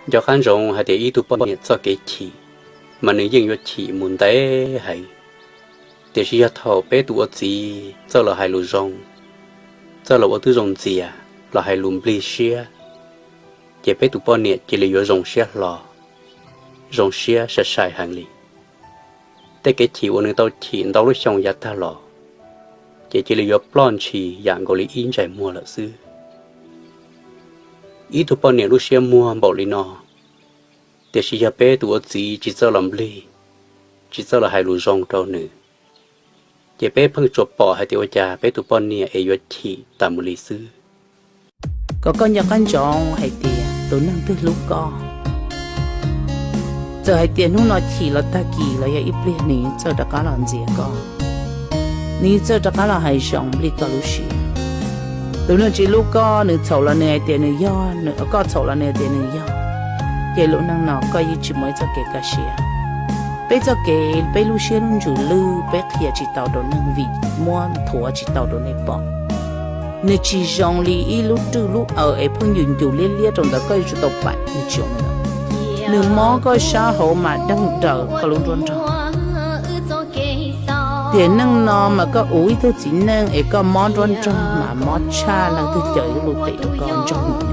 Nco qab ntsoov hais tias ib tug poj niam txoj kev chim, mas nws yeej yuav chim mus ntev heev. Tiam sis yog thaum peb tus ua txiv txawj los hais lus zoo, txawj los ua tib zoo ntxias, los hais lus nplig siab, ces peb tus poj niam cia li yuav zoo siab hlo, zoo siab sai sai heev li. Tej kev chim uas nws tau chim ntau lub xyoo yav tag los, ces cia li yuav ploj ntshis yam nkaus li ib ntsais muag lawm xwb. Ib tug poj niam lub siab muag npaum li no, tiam sis yog peb tus ua txiv tsis txawj los nplig, tsis txawj los hais lus zoo rau nws, ces peb pheej tsuas pom hais tias ua cas peb tus poj niam es yuav chim tas mus li xwb. Kom koj nco qab ntsoov hais tias tus neeg twg hlub koj, txawm hais tias hnub no chim los tag kis los yog ib pliag nws txawj rov qab los ntxias koj, nws txawj rov qab los hais zoo li koj lub siab. Tus neeg tsis hlub koj, nws txhaum los nws hais tias nws yog, koj txhaum los nws hais tias nws yog, ces lub neej no koj yeej tsis muaj ib txoj kev kaj siab. Peb txoj kev, peb lub siab lub ntsws lwj, peb qhia tsis tau rau neeg vim muab nthuav tsis tau rau nej pom. Nws tsis zoo li ib lub rwj lub aws es pheej yuj ncus liab liab rau ntawd koj yuav tsum tau pam nws tsis zoo li ntawd. Nws mob koj sab hauv mas deeg daws koj lub nruab nrog. Tiam neej no mas koj ua ib tug txiv neej es koj mob nruab nrog mas mob tshaj leej twg caw ib lub tes rau koj ntsoog.